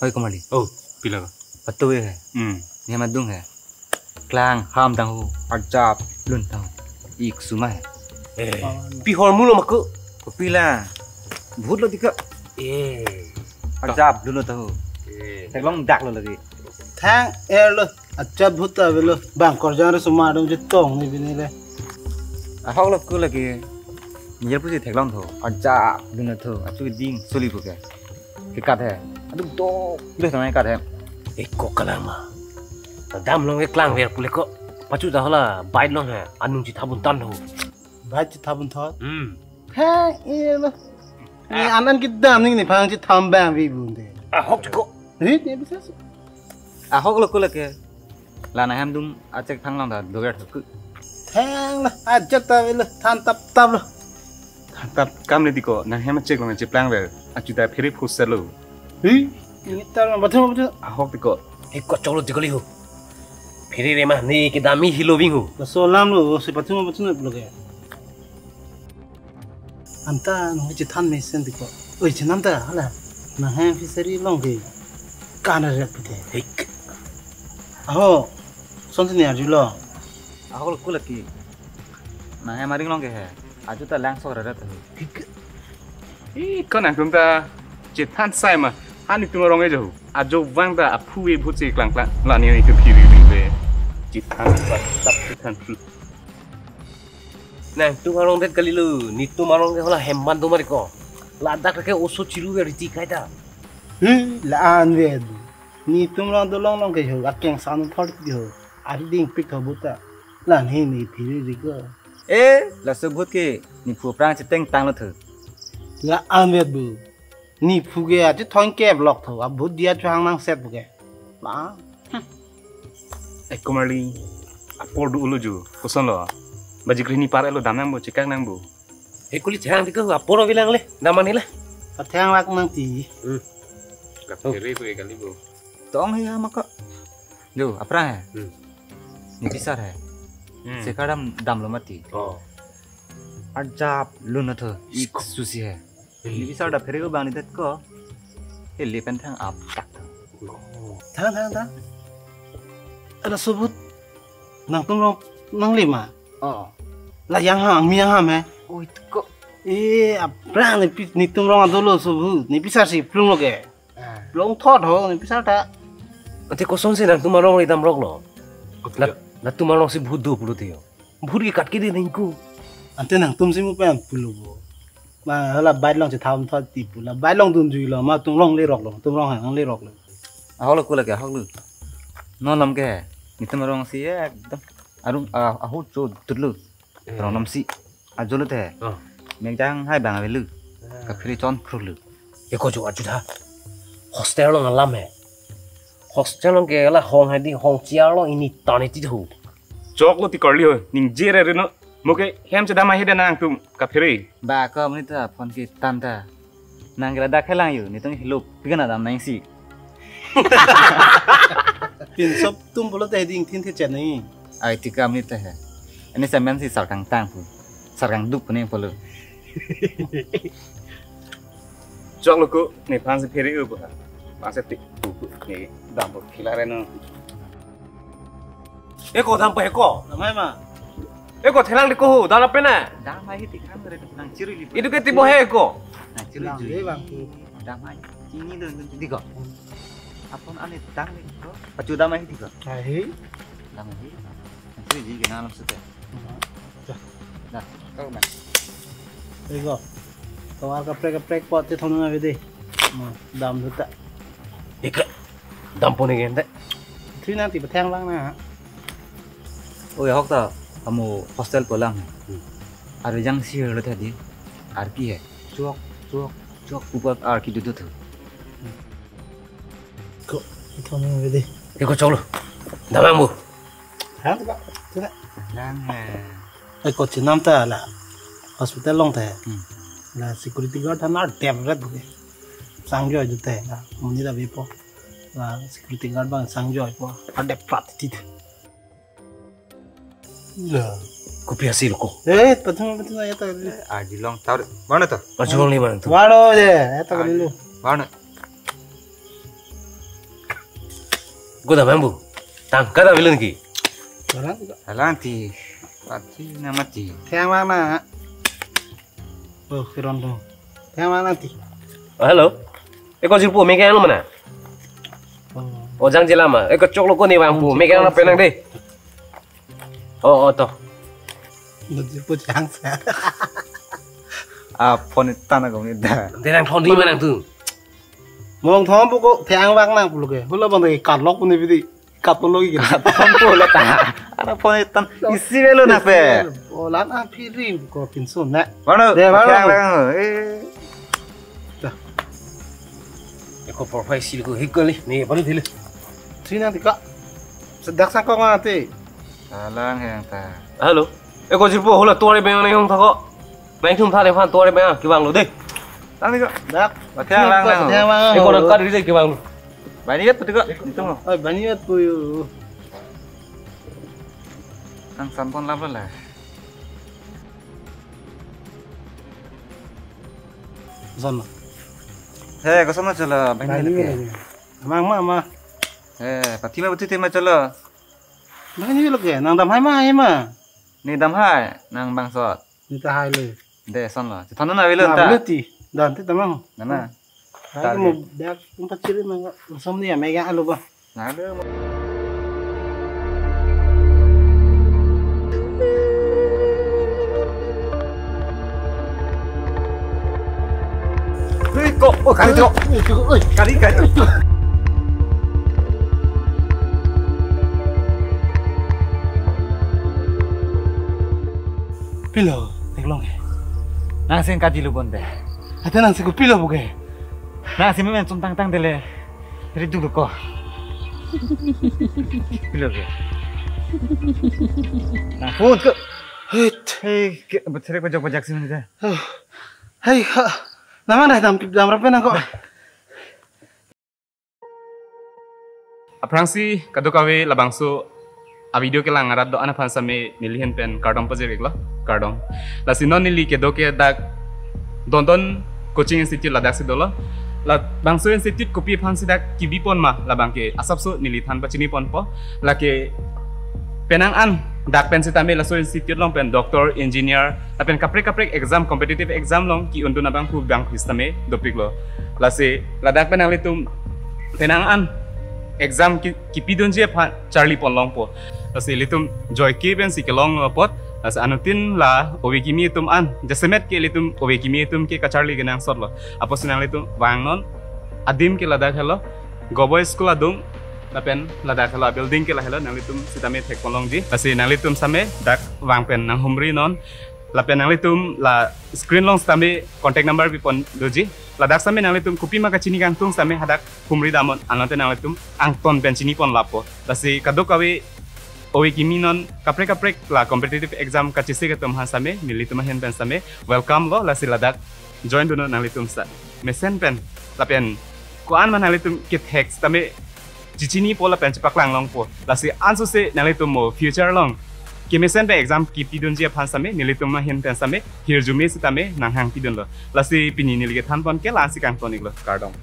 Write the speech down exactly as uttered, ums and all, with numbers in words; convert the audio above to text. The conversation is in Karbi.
Oi, Komarli. Oh, pila ka? Patu he. Hmm. Nehem adung he. Klang ham tang ho, arjap lun tang ho. Ik suma he. Eh, pi hormu lo mako? Kopila. Bhut lo tika. Eh. Arjap lun lo tang ho. Eh. Theklong dak lo lagi. Thang er lo. Acha bhut ta avelo. Bang korjang re suma dong je tong ni bini le. Ahok lo ku lagi. Niyar pusi theklong tho. Arjap lun lo tho. Achu ding suli pu ke. Kekat he. Aduh dok. Deh tang kekat he. Eh, kok kalang ma. Dam long ke klang ver pule ko. Pachu ta hala bait long he. Anung chithabun tan ho. Bait chithabun thot. Hmm. He, eh lo. Ni anan kedam ning ni phang chitham bang vi bun de. Ahok ko. Rit ni bisa. Ahok lo ku lagi. La nanghem dum achek thang long ta doger thok. Thang la ajat ta lo than tap tap lo. Than tap kam le tiko nanghem achek long cheplang ver. Achu ta phere phusar lo. Hi, ni tar ma bathum bathum. Ahok tiko. Eko cholo tiko li ho. Phere re ma ni kedam mi hilo bing ho. Laso alam lo si bathum bathum lo ke. Anta nung chithan mesen tiko. Oi, chenam ta hala. Nanghem fishery long ke. Kana rek pite. Hik. Aho. Son sini arju lo. Ahok lo ku lagi. Nanghem aring long ke he. Achu ta lang sok rara ta. Hik. Ih, ko nangtum ta chithan sai ma. Hani tum arong e jo. Ajo vang ta aphu e bhut si klang klang. La ni ni tu phi ri ri le. Chithan sa tap chithan. Nangtum arong det kali lo, netum arong ke hala hemban do mari ko. Ladak ke oso chiru ve riti kai ta. Hi, la-an vet. Netum arong dolong long ke ho, akeng san thor ti ho. Ari ding pik ho buta. La ni ni phiri ri ko. Eh, laso bhut ke, nephu aphrang chiteng tang lo tho. La-an vet bu. Nephu ke achu thong kep lok tho, abhut dia chu hang nang set bu ke. La. Eh, Komarli, apor do ulo ju, koson lo. Baji krehini par elo dam nang bo, chekak nang bo. He kuli thang tiko, apor bilang le, dam ani le. Pathang lak nang ti. Hmm. Kaphere ko kali bo. Tong he ama ko. Jo, aphrang he. Hmm. Nepisar he. Hmm. Sekadam dam lo mati. Oh. Arjap lun tho, ik susi he. Nepisar ta phere ko bang ni det ko. Ele pen thang ap tak tho. Thang, thang, thang. Ada sebut. Nangtum arong nangli ma. Oh. La yang ham, mi yang ham he. Oh, itu ko. Eh, aphrang nepi, netum arong adolo sebut. Nepisar si plung lo ke. Ah. Plung thot ho, nepisar ta. Ante koson si nangtum arong le dam rok lo. Kopi La, ya? Latum arong si bhut do pulo tiyo. Bhut ke kat ke di ningku. Ante nangtum si mu pen pulo bo. Ma hala bait long chetham thot ti pu la bait long dun jui lo ma tum arong le rok lo tum arong hang le rok lo. Ahok lo ku lagi ahok lo. Non lam ke. Netum arong si ekdom. Arung ah, ahu cho dut lo. Eh. Rong nom si. Ajo lo te. Oh. Mek jang hai bang ave lo. Ah. Kaphere chon phru lo. Eko jo achu tha. Hostel long alam he. Hostel long ke la hong hai di hong chia long ini tani ti thu. Chok lo ti Komarli ho. Ning jere re no. Mo ke hem chedam ahi de nangtum kaphere. Ba ko mani ta phone ke tan ta. Nang ke ladak helang yo, netum helo pigana dam nang si. Pin sop tum pulo te ding thin the chen ni. Ai ti kam ni te he. Ani samen si sarkang tang pu. Sarkang duk pu ni pulo. Chok lo ko, nephan si phere u pu ha. Phan si ti pu pu ni dam pu khila re no. Eko dam pu eko. Damai ma. Eko thelang di ko hu, dam lapen na. Damai hi tikhang re nang chiri li. Idu ke ti bo he eko. Nang chiri Lang li. Dei bang ki. Damai. Chini do di ko. Apon ane dam li ko. Achu damai hi di ko. Ahi. Damai hi. Nang chiri li ke na lam sute. Dah, kau na. Ego. Kau al kaprek kaprek pot te thong na vede. Ma, dam duta. Eka. Dam pon egen de. Thri na ti pathang lang na. Oi, ahok ta amo hostel po lang. Hmm. Arve jang si lo ta di. Arki he. Chuak, chuak, chuak pupa arki dudu thu. Ko, thong na vede. Eko chok lo. Damai mo. Hang ba, tina. Lang he. Ai ko chinam ta la. Hospital long ta. Hmm. La security guard ta na dep ret bu ke. Sang joi du ta la. Muni da be po. La security guard bang sang joi po. A dep prat ti. La. Kopi hasil ko. Eh, patung patung ya ta. Aji long tar. Mana ta? Aji long ni mana tu? Waro je, ya ta lu. Mana? Ko damang bu. Tangka ta bilun ki. Orang Alang ti. Pati nama ti. Thang mana? Oh, kiron tu. Thang mana ti? Oh, hello. Eko jirpo mekang lo mana? Oh. Oh, jang jela ma. Eko choklo ko ne vangpo. Mekang lo penang de. Oh, oh, to. Jirpo jang sa. Ah, phone tan ako ni da. Tenang phone di manang tu. Mong thom pu ko thang vang nang pulo ke. Hula bang de kat lok puni bidi. Kat pulo ki. Phone pulo ta. Ana phone tan isi velo na pe. Oh, lan a phirim ko pinsun na. Mano? De, mano? Thang vang. Eh. Eko profile sil ko hikali. Ni, palu thile. Sina tika. Sedak sa ko ngati. Alang hang ta. Hello. Eko jirpo hula tuari beng nang hong thako. Nang thum thare phan tuari beng kevang lo de. Tang ni ko. Dak. Pakai lang nang. Pakai lang. Eko nang kari de kevang lo. Bani yat putiko. Itu mo. Oi, bani yat puyu. Ang sampon lap la. Son. He, koson ma cholo, bani Bani yat. Amang ma, ma. He, pathi ma buti te ma cholo. Bani yat lo ke, nang dam hai ma, hai ma. Ni dam hai, nang bangsot. Ni ta hai le. De, son lo. Chethon na velo Na ta. Velo ti. Dan ti tamang. Nana. Hai Ta mo de. Dak pun pachiri mang. Som ni ya mega alu ba. Na de. Hei, kok. Oh, kari, kok. Oi, oi, oi. Kari, kari. Pilo, theklong ke. Nang sing kaji lu bon de. Ate nang sing ko pilo bo ke. Nang sing men chom tang tang dele. Ri duk ko. Pilo ke. Nang phone ko. Hit. Hei, ke, betrek pajak pajak sih mana? Hei, ha. Nama dah dam dam rapen nang ko. Aphrangsi kadokave labangso a video kelang arat do-an aphan same neli ahin pen kardom pajir-iklo, kardom. Lasi non neli kedo ke dak Dondon Coaching Institute ladak si dolo. Labangso institute kopi aphan si dak kebi pon ma labang ke asapso neli than pachini ponpo. Lake penang an dak pen sitame laso institute along pen doctor, engineer, lapen kaprek kaprek exam, competitive exam along ke-un dun abang hu bang sitame dopiklo. Lasi ladak pen nanglitum penang an exam ki, kepi dunji aphan charli pon longpo. Lasi ilitum joike pen si kelong apot. Lasi anuttin la ove kimi atum an, jasemet ke ilitum ove kimi atum ke kacharli kenangsot lo. Apotsi nanglitum vangnon, adim ke ladak helo, Goboi School adung, lapen ladak helo, building ke la helo, nanglitum sitame thek pon longji. Lasi nanglitum same dak vang pen nanghumri non. Lapen nanglitum la screen along sitame contact number pi pon doji. Ladak sitame nanglitum kopi ma kachini kangtung sitame hadak humri damnon, anlote nanglitum angton pen chini pon lapo. Lasi kadokave ove kimi non kaprek kaprek la competitive exam kachesik atum aphan sitame nelitum ahin pen sitame welcome lo, lasi ladak join dunnon nanglitum sa. Mesen pen lapen ko-an ma nanglitum kethek sitame chechinipo lapen chepaklang longpo. Lasi ansose nanglitum mo future along kemesen pen exam kepi dunji aphan sitame nelitum ahin pen sitame hirjume sitame nanghang pidunlo. Lasi pini neli kethan pon ke la-ansi kangton-iklo, kardom.